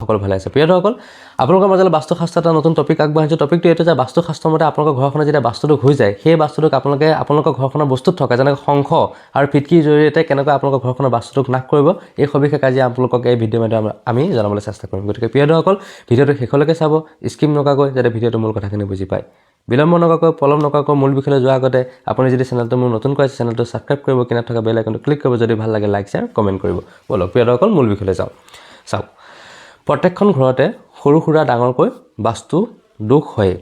সকলো ভালে আছে। প্ৰিয় দৰ্শকসকল, আপোনালোকৰ মাজলৈ বাস্তুশাস্ত্ৰ এটা নতুন টপিক আগবাঢ়িছোঁ। টপিকটো এইটো যে বাস্তুশাস্ত্ৰ মতে আপোনালোকৰ ঘৰখনত যেতিয়া বাস্তুদোষ হৈ যায়, সেই বাস্তুদোষ আপোনালোকে আপোনালোকৰ ঘৰখনৰ বস্তুত থকা যেনেকৈ শংখ আৰু ফিটকিৰ জৰিয়তে কেনেকৈ আপোনালোকৰ ঘৰখনৰ বাস্তুদোষ নাশ কৰিব, এই সবিশেষ আজি আপোনালোকক এই ভিডিঅ'ৰ মাধ্যমে আমি জনাবলৈ চেষ্টা কৰিম। গতিকে প্ৰিয় দৰ্শকসকল, ভিডিঅ'টো শেষলৈকে চাব স্কিপ নকৰাকৈ, যাতে ভিডিঅ'টোৰ মূল কথাখিনি বুজি পায়। বিলম্ব নকৰাকৈ, পলম নকৰাকৈ মূল বিষয়লৈ যোৱাৰ আগতে আপুনি যদি চেনেলটো মোৰ নতুনকৈ আছে, চেনেলটো ছাবস্ক্ৰাইব কৰিব, কিনাৰত থকা বেল আইকনটো ক্লিক কৰিব। যদি ভাল লাগে, লাইক, শ্বেয়াৰ, কমেণ্ট কৰিব। ব'লক প্ৰিয় দৰ্শকসকল, মূল বিষয়লৈ যাওঁ। চাওক, প্ৰত্যেকখন ঘৰতে সৰু সুৰা ডাঙৰকৈ বাস্তু দোষ হয়েই।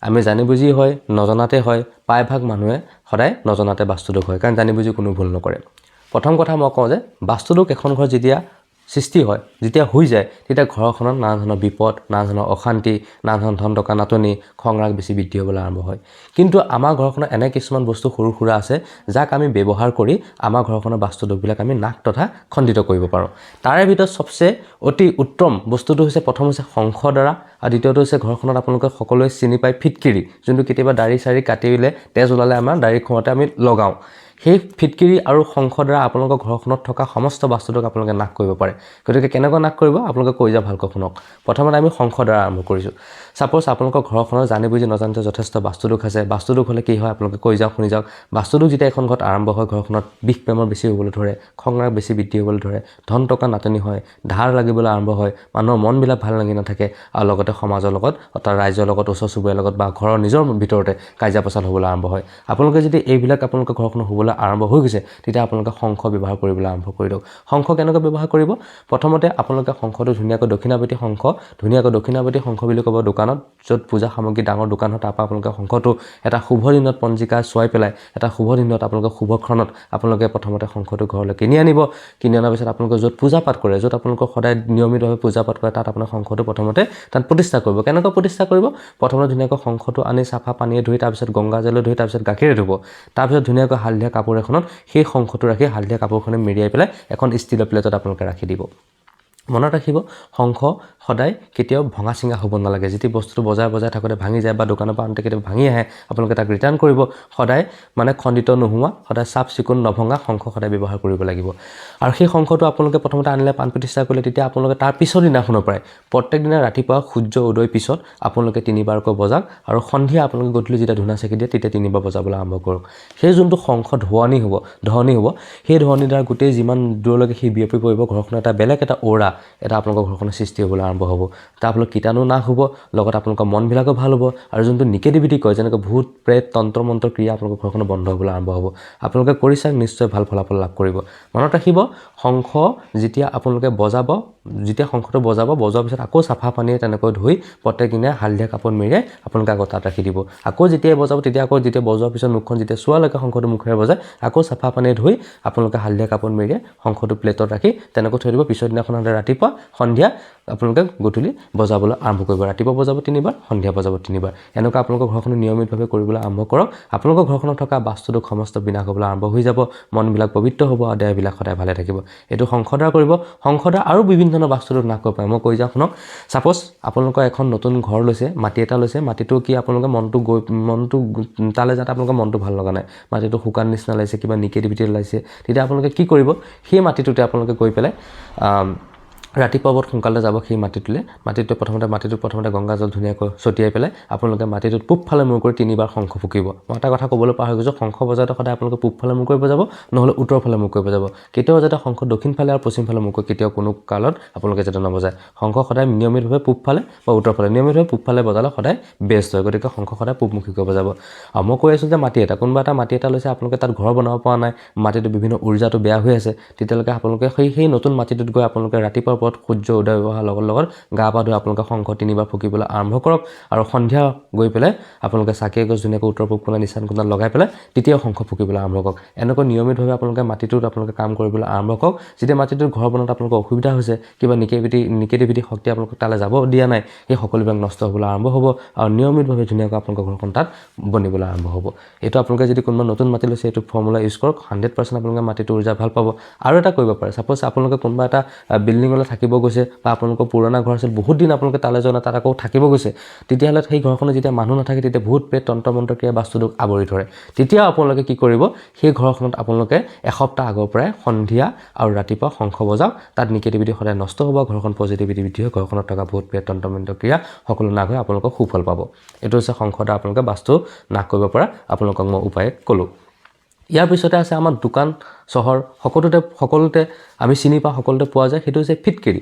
আমি জানি বুজি হয়, নজনাতে হয়। প্ৰায়ভাগ মানুহে সদায় নজনাতে বাস্তু দোষ হয়, কাৰণ জানি বুজি কোনো ভুল নকৰে। প্ৰথম কথা মই কওঁ যে বাস্তুদোষ এখন ঘৰত যেতিয়া সৃষ্টি হয়, যেতিয়া হৈ যায়, তেতিয়া ঘৰখনত নানা ধৰণৰ বিপদ, নানা ধৰণৰ অশান্তি, নানা ধৰণৰ ধন টকা নাটনি, খং ৰাগ বেছি বৃদ্ধি হ'বলৈ আৰম্ভ হয়। কিন্তু আমাৰ ঘৰখনত এনে কিছুমান বস্তু সৰু সুৰা আছে, যাক আমি ব্যৱহাৰ কৰি আমাৰ ঘৰখনৰ বাস্তু দোষবিলাক আমি নাশ তথা খণ্ডিত কৰিব পাৰোঁ। তাৰে ভিতৰত চবচে অতি উত্তম বস্তুটো হৈছে, প্ৰথম হৈছে শংখৰ দ্বাৰা আৰু দ্বিতীয়টো হৈছে ঘৰখনত আপোনালোকে সকলোৱে চিনি পায় ফিটকিৰি, যোনটো কেতিয়াবা দাড়ি চাড়ি কাটিলে তেজ ওলালে আমাৰ দাড়ি খোৱাতে আমি লগাওঁ। সেই ফিটকিৰি আৰু শংখৰ দ্বাৰা আপোনালোকৰ ঘৰখনত থকা সমস্ত বাস্তুদোষ আপোনালোকে নাশ কৰিব পাৰে। গতিকে কেনেকৈ নাশ কৰিব, আপোনালোকে কৈ যাওঁ, ভালকৈ শুনক। প্ৰথমতে আমি শংখৰ দ্বাৰা আৰম্ভ কৰিছোঁ। ছাপ'জ আপোনালোকৰ ঘৰখনৰ জানি বুজি নজানিতে যথেষ্ট বাস্তুদোষ আছে। বাস্তুদোষ হ'লে কি হয়, আপোনালোকে কৈ যাওক, শুনি যাওক। বাস্তুদোষ যেতিয়া এখন ঘৰত আৰম্ভ হয়, ঘৰখনত বিষ বেমাৰ বেছি হ'বলৈ ধৰে, খং ৰাগ বেছি বৃদ্ধি হ'বলৈ ধৰে, ধন টকা নাটনি হয়, ধাৰ লাগিবলৈ আৰম্ভ হয়, মানুহৰ মনবিলাক ভাল লাগি নাথাকে আৰু লগতে সমাজৰ লগত অৰ্থাৎ ৰাইজৰ লগত, ওচৰ চুবুৰীয়াৰ লগত বা ঘৰৰ নিজৰ ভিতৰতে কাজিয়া পেচাল হ'বলৈ আৰম্ভ হয়। আপোনালোকে যদি এইবিলাক আপোনালোকৰ ঘৰখনত হ'বলৈ আৰম্ভ হৈ গৈছে, তেতিয়া আপোনালোকে শংখ ব্যৱহাৰ কৰিবলৈ আৰম্ভ কৰি দিয়ক। শংখ কেনেকৈ ব্যৱহাৰ কৰিব? প্ৰথমতে আপোনালোকে শংখটো ধুনীয়াকৈ দক্ষিণাৱতী শংখ, ধুনীয়াকৈ দক্ষিণাৱতী শংখ বুলি ক'ব দোকানত, য'ত পূজা সামগ্ৰী ডাঙৰ দোকান হয়, তাৰপৰা আপোনালোকে শংখটো এটা শুভ দিনত পঞ্জিকা চোৱাই পেলাই এটা শুভ দিনত আপোনালোকে শুভ ক্ষণত আপোনালোকে প্ৰথমতে শংখটো ঘৰলৈ কিনি আনিব। কিনি অনাৰ পিছত আপোনালোকে য'ত পূজা পাঠ কৰে, য'ত আপোনালোকে সদায় নিয়মিতভাৱে পূজা পাঠ কৰে, তাত আপোনাৰ শংখটো প্ৰথমতে তাত প্ৰতিষ্ঠা কৰিব। কেনেকৈ প্ৰতিষ্ঠা কৰিব? প্ৰথমতে ধুনীয়াকৈ শংখটো আনি চাফা পানীয়ে ধুই, তাৰপিছত গংগা জলে ধুই, তাৰপিছত গাখীৰে ধুব। তাৰপিছত ধুনীয়াকৈ হালধীয়া কাপোৰ এখনত সেই শংখটো ৰাখি, হালধীয়া কাপোৰখনে মেৰিয়াই পেলাই এখন ষ্টীলৰ প্লেটত আপোনালোকে ৰাখি দিব। মনত ৰাখিব, শংখ সদায় কেতিয়াও ভঙা চিঙা হ'ব নালাগে। যেতিয়া বস্তুটো বজাই বজাই থাকোঁতে ভাঙি যায় বা দোকানৰ পৰা আনোতে কেতিয়াবা ভাঙি আহে, আপোনালোকে তাক ৰিটাৰ্ণ কৰিব। সদায় মানে খণ্ডিত নোহোৱা, সদায় চাফ চিকুণ, নভঙা শংখ সদায় ব্যৱহাৰ কৰিব লাগিব। আৰু সেই শংখটো আপোনালোকে প্ৰথমতে আনিলে, প্ৰাণ প্ৰতিষ্ঠা কৰিলে, তেতিয়া আপোনালোকে তাৰ পিছৰ দিনাখনৰ পৰাই প্ৰত্যেক দিনা ৰাতিপুৱা সূৰ্য উদয় পিছত আপোনালোকে তিনিবাৰকৈ বজাওক আৰু সন্ধিয়া আপোনালোকে গধূলি যেতিয়া ধূনা চাকি দিয়ে, তেতিয়া তিনিবাৰ বজাবলৈ আৰম্ভ কৰক। সেই যোনটো শংখ ধ্বনি হ'ব, ধ্বনি হ'ব, সেই ধ্বনিৰ দ্বাৰা গোটেই যিমান দূৰলৈকে সি বিয়পি পৰিব, ঘৰখনৰ এটা বেলেগ এটা অ'ৰা এটা আপোনালোকৰ ঘৰখনৰ সৃষ্টি হ'বলৈ আৰম্ভ হ'ব। তাৰ ফলত কীটাণু নাশ হ'ব, লগত আপোনালোকৰ মনবিলাকো ভাল হ'ব আৰু যোনটো নিগেটিভিটি কয়, যেনেকৈ ভূত প্ৰেত তন্ত্ৰ মন্ত্ৰ ক্ৰিয়া, আপোনালোকৰ ঘৰখনত বন্ধ হ'বলৈ আৰম্ভ হ'ব। আপোনালোকে কৰি চাওক, নিশ্চয় ভাল ফলাফল লাভ কৰিব। মনত ৰাখিব, শংখ যেতিয়া আপোনালোকে বজাব, যেতিয়া শংখটো বজাব, বজোৱাৰ পিছত আকৌ চাফা পানীয়ে তেনেকৈ ধুই প্ৰত্যেক দিনাই হালধীয়া কাপোৰ মেৰিয়াই আপোনালোকে আকৌ তাত ৰাখি দিব। আকৌ যেতিয়াই বজাব, তেতিয়া আকৌ যেতিয়া বজোৱাৰ পিছত মুখখন যেতিয়া চোৱালৈকে শংখটো মুখেৰে বজায়, আকৌ চাফা পানীয়ে ধুই আপোনালোকে হালধীয়া কাপোৰ মেৰিয়াই শংখটো প্লেটত ৰাখি তেনেকৈ থৈ দিব। পিছৰ দিনাখন সদায় ৰাতিপুৱা, সন্ধিয়া আপোনালোকে গধূলি বজাবলৈ আৰম্ভ কৰিব। ৰাতিপুৱা বজাব তিনিবাৰ, সন্ধিয়া বজাব তিনিবাৰ। এনেকুৱা আপোনালোকৰ ঘৰখনত নিয়মিতভাৱে কৰিবলৈ আৰম্ভ কৰক। আপোনালোকৰ ঘৰখনত থকা বাস্তুদোষ সমস্ত বিনাশ হ'বলৈ আৰম্ভ হৈ যাব, মনবিলাক পবিত্ৰ হ'ব আৰু দেহবিলাক সদায় ভালে থাকিব। এইটো শংখৰ দ্বাৰা কৰিব। শংখৰ দ্বাৰা আৰু বিভিন্ন ধৰণৰ বাস্তুদোষ নাশ কৰিব পাৰে। মই কৈ যাওঁ, শুনক। ছাপ'জ আপোনালোকৰ এখন নতুন ঘৰ লৈছে, মাটি এটা লৈছে। মাটিটো কি আপোনালোকে মনটো গৈ মনটো তালৈ যাওঁতে আপোনালোকৰ মনটো ভাল লগা নাই, মাটিটো শুকান নিচিনা লাগিছে, কিবা নিগেটিভিটি ওলাইছে, তেতিয়া আপোনালোকে কি কৰিব? সেই মাটিটোতে আপোনালোকে গৈ পেলাই ৰাতিপুৱা বহুত সোনকালে যাব সেই মাটিটোলৈ। মাটিটো প্ৰথমতে মাটিটোত প্ৰথমতে গংগা জল ধুনীয়াকৈ ছটিয়াই পেলাই আপোনালোকে মাটিটোত পূবফালে মূৰ কৰি তিনিবাৰ শংখ ফুকিব। মই এটা কথা ক'বলৈ পাহৰি গৈছোঁ, শংখ বজাওঁতে সদায় আপোনালোকে পূবফালে মূৰ কৰি বজাব, নহ'লে উত্তৰ ফালে মূৰ কৰি বজাব। কেতিয়াও যাতে শংখ দক্ষিণফালে আৰু পশ্চিমফালে মূৰ কৰি কেতিয়াও কোনো কালত আপোনালোকে যাতে নবজায়। শংখ সদায় নিয়মিতভাৱে পূবফালে বা উত্তৰ ফালে, নিয়মিতভাৱে পূবফালে বজালে সদায় বেষ্ট হয়। গতিকে শংখ সদায় পূবমুখীকৈ বজাব। আৰু মই কৈ আছোঁ যে মাটি এটা, কোনোবা এটা মাটি এটা লৈছে আপোনালোকে, তাত ঘৰ বনাব পৰা নাই, মাটিটো বিভিন্ন উৰ্জাটো বেয়া হৈ আছে, তেতিয়ালৈকে আপোনালোকে সেই নতুন মাটিটোত গৈ আপোনালোকে ৰাতিপুৱাৰ পৰত সূৰ্য উদয় হোৱাৰ লগত লগত গা পা ধুই আপোনালোকে শংখ তিনিবাৰ ফুকিবলৈ আৰম্ভ কৰক আৰু সন্ধিয়া গৈ পেলাই আপোনালোকে চাকি এগছ ধুনীয়াকৈ উত্তৰ পূব কোণত ঈশান কোণত লগাই পেলাই তেতিয়াও শংখ ফুকিবলৈ আৰম্ভ কৰক। এনেকৈ নিয়মিতভাৱে আপোনালোকে মাটিটোত আপোনালোকে কাম কৰিবলৈ আৰম্ভ কৰক। যেতিয়া মাটিটোত ঘৰ বনাওঁতে আপোনালোকৰ অসুবিধা হৈছে, কিবা নিগেটিভিটি শক্তি আপোনালোকক তালৈ যাব দিয়া নাই, সেই সকলোবিলাক নষ্ট হ'বলৈ আৰম্ভ হ'ব আৰু নিয়মিতভাৱে ধুনীয়াকৈ আপোনালোকৰ ঘৰখন তাত বনিবলৈ আৰম্ভ হ'ব। এইটো আপোনালোকে যদি কোনোবা নতুন মাটি লৈছে, এইটো ফৰ্মুলা ইউজ কৰক, 100% আপোনালোকে মাটিটোৰ উৰ্জা ভাল পাব। আৰু এটা কৰিব পাৰে, ছাপ'জ আপোনালোকে কোনোবা এটা বিল্ডিঙলৈ থাকিব গৈছে বা আপোনালোকৰ পুৰণা ঘৰ আছিল, বহুত দিন আপোনালোকে তালৈ যোৱা নাই, তাত আকৌ থাকিব গৈছে, তেতিয়াহ'লে সেই ঘৰখনত যেতিয়া মানুহ নাথাকে, তেতিয়া ভূত প্ৰেত তন্ত্ৰ মন্ত্ৰ ক্ৰিয়া বাস্তুদোষ আৱৰি ধৰে। তেতিয়া আপোনালোকে কি কৰিব? সেই ঘৰখনত আপোনালোকে এসপ্তাহ আগৰ পৰাই সন্ধিয়া আৰু ৰাতিপুৱা শংখ বজাওক। তাত নিগেটিভিটি সদায় নষ্ট হ'ব, ঘৰখন পজিটিভিটি বৃদ্ধি হৈ ঘৰখনত থকা ভূত প্ৰেত তন্ত্ৰ মন্ত্ৰ ক্ৰিয়া সকলো নাশ হৈ আপোনালোকক সুফল পাব। এইটো হৈছে শংখ দ্বাৰা আপোনালোকে বাস্তু নাশ কৰিব পৰা আপোনালোকক মই উপায় ক'লোঁ। ইয়াৰ পিছতে আছে আমাৰ দোকান চহৰ সকলোতে সকলোতে আমি চিনি পাওঁ, সকলোতে পোৱা যায়, সেইটো হৈছে ফিটকিৰি।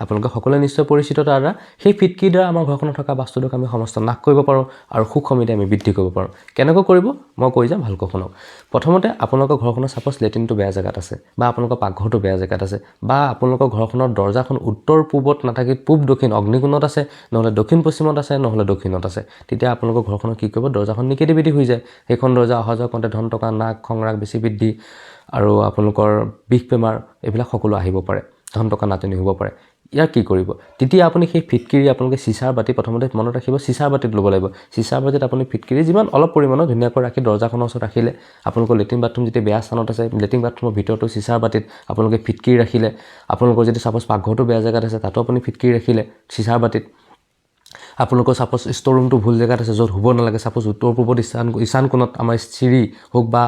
আপোনালোকে সকলোৱে নিশ্চয় পৰিচিত তাৰ দ্বাৰা। সেই ফিটকিৰিৰ দ্বাৰা আমাৰ ঘৰখনত থকা বাস্তুদোষ আমি সমস্ত নাশ কৰিব পাৰোঁ আৰু সুখ সমৃদ্ধি আমি বৃদ্ধি কৰিব পাৰোঁ। কেনেকৈ কৰিব মই কৈ যাম, ভালকৈ শুনক। প্ৰথমতে আপোনালোকৰ ঘৰখনৰ ছাপ'জ লেট্ৰিনটো বেয়া জেগাত আছে বা আপোনালোকৰ পাকঘৰটো বেয়া জেগাত আছে বা আপোনালোকৰ ঘৰখনৰ দৰ্জাখন উত্তৰ পূবত নাথাকি পূব দক্ষিণ অগ্নিকোণত আছে, নহ'লে দক্ষিণ পশ্চিমত আছে, নহ'লে দক্ষিণত আছে, তেতিয়া আপোনালোকৰ ঘৰখনত কি কৰিব? দৰ্জাখন নিগেটিভিটি হৈ যায়। সেইখন দৰ্জা অহা যোৱা কৰোঁতে ধন টকা নাশ, খং ৰাগ বেছি বৃদ্ধি আৰু আপোনালোকৰ বিষ বেমাৰ এইবিলাক সকলো আহিব পাৰে, ধন টকা নাটনি হ'ব পাৰে। ইয়াৰ কি কৰিব? তেতিয়া আপুনি সেই ফিটকিৰি আপোনালোকে চিচাৰ বাতি, প্ৰথমতে মনত ৰাখিব, চিচাৰ বাতিত ল'ব লাগিব। চিচাৰ বাতিত আপুনি ফিটকিৰি যিমান অলপ পৰিমাণৰ ধুনীয়াকৈ ৰাখি দৰ্জাখনৰ ওচৰত ৰাখিলে, আপোনালোকৰ লেট্ৰিন বাথৰুম যেতিয়া বেয়া স্থানত আছে, লেট্ৰিন বাথৰুমৰ ভিতৰতো চিচাৰ বাতিত আপোনালোকে ফিটকিৰি ৰাখিলে, আপোনালোকৰ যদি ছাপ'জ পাকঘৰটো বেয়া জেগাত আছে, তাতো আপুনি ফিটকিৰি ৰাখিলে চিচাৰ বাতিত। আপোনালোকৰ ছাপ'জ ষ্ট'ৰ ৰুমটো ভুল জেগাত আছে, য'ত হ'ব নালাগে, ছাপ'জ উত্তৰ পূবত ঈশান কোণত আমাৰ চিৰি হওক বা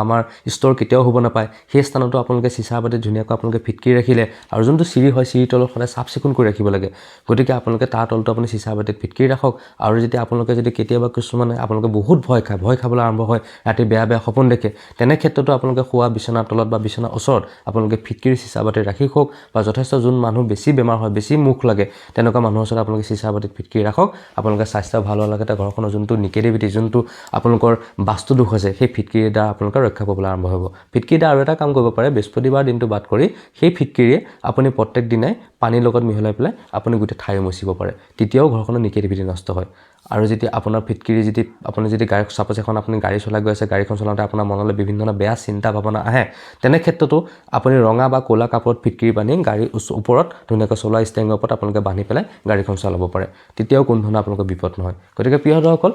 আমাৰ ষ্ট'ৰ কেতিয়াও হ'ব নাপায়, সেই স্থানতো আপোনালোকে চিচাৰ বাতিত ধুনীয়াকৈ আপোনালোকে ফিটকিৰি ৰাখিলে। আৰু যোনটো চিৰি হয়, চিৰিৰ তলত সদায় চাফ চিকুণ কৰি ৰাখিব লাগে। গতিকে আপোনালোকে তাৰ তলটো আপুনি চিচাৰ বাতিত ফিটকিৰি ৰাখক। আৰু যেতিয়া আপোনালোকে যদি কেতিয়াবা কিছুমানে আপোনালোকে বহুত ভয় খায়, ভয় খাবলৈ আৰম্ভ হয়, ৰাতি বেয়া বেয়া সপোন দেখে, তেনে ক্ষেত্ৰতো আপোনালোকে শোৱা বিচনাৰ তলত বা বিচনাৰ ওচৰত আপোনালোকে ফিটকিৰি চিচাৰ বাতিত ৰাখি শুৱক। বা যথেষ্ট যোন মানুহ বেছি বেমাৰ হয়, বেছি মুখ লাগে, তেনেকুৱা মানুহৰ ওচৰত আপোনালোকে চিচাৰ বাতিত ফিটকিৰি ৰাখক। আপোনালোকে স্বাস্থ্য ভাল হোৱাৰ লগতে ঘৰখনৰ যোনটো নিগেটিভিটি, যোনটো আপোনালোকৰ বাস্তু দোষ আছে, সেই ফিটকিৰিৰ দ্বাৰা আপোনালোকে ৰক্ষা পাবলৈ আৰম্ভ হ'ব। ফিটকিৰিৰ দ্বাৰা আৰু এটা কাম কৰিব পাৰে। বৃহস্পতিবাৰ দিনটো বাদ কৰি সেই ফিটকিৰিয়ে আপুনি প্ৰত্যেক দিনাই পানীৰ লগত মিহলাই পেলাই আপুনি গোটেই ঠাই মচিব পাৰে। তেতিয়াও ঘৰখনৰ নিগেটিভিটি নষ্ট হয়। আৰু যেতিয়া আপোনাৰ ফিটকিৰি যদি আপুনি যদি গাড়ী, ছাপ'জ এখন আপুনি গাড়ী চলাই গৈ আছে, গাড়ীখন চলাওঁতে আপোনাৰ মনলৈ বিভিন্ন ধৰণৰ বেয়া চিন্তা ভাৱনা আহে, তেনে ক্ষেত্ৰতো আপুনি ৰঙা বা ক'লা কাপোৰত ফিটকিৰি বান্ধি গাড়ীৰ ওপৰত ধুনীয়াকৈ চলোৱা ষ্টেৰিঙৰ ওপৰত আপোনালোকে বান্ধি পেলাই গাড়ীখন চলাব পাৰে। তেতিয়াও কোনো ধৰণৰ আপোনালোকৰ বিপদ নহয়। গতিকে প্ৰিয় দৰ্শকসকল,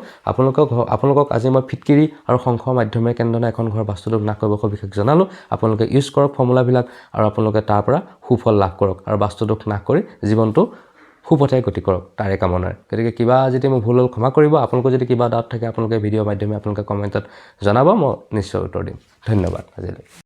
আপোনালোকক আজি মই ফিটকিৰি আৰু শংখৰ মাধ্যমেৰে কেনেধৰণে এখন ঘৰ বাস্তুদোষ নাশ কৰিব সবিশেষ জনালোঁ। আপোনালোকে ইউজ কৰক ফৰ্মুলাবিলাক আৰু আপোনালোকে তাৰ পৰা সুফল লাভ কৰক আৰু বাস্তুদোষ নাশ কৰি জীৱনটো সুপথে গতি কৰক, তাৰে কামনাৰে। গতিকে কিবা যদি মোৰ ভুল হ'ল ক্ষমা কৰিব। আপোনালোকৰ যদি কিবা ডাউট থাকে, আপোনালোকে ভিডিঅ'ৰ মাধ্যমে আপোনালোকে কমেণ্টত জনাব, মই নিশ্চয় উত্তৰ দিম। ধন্যবাদ আজিলৈ।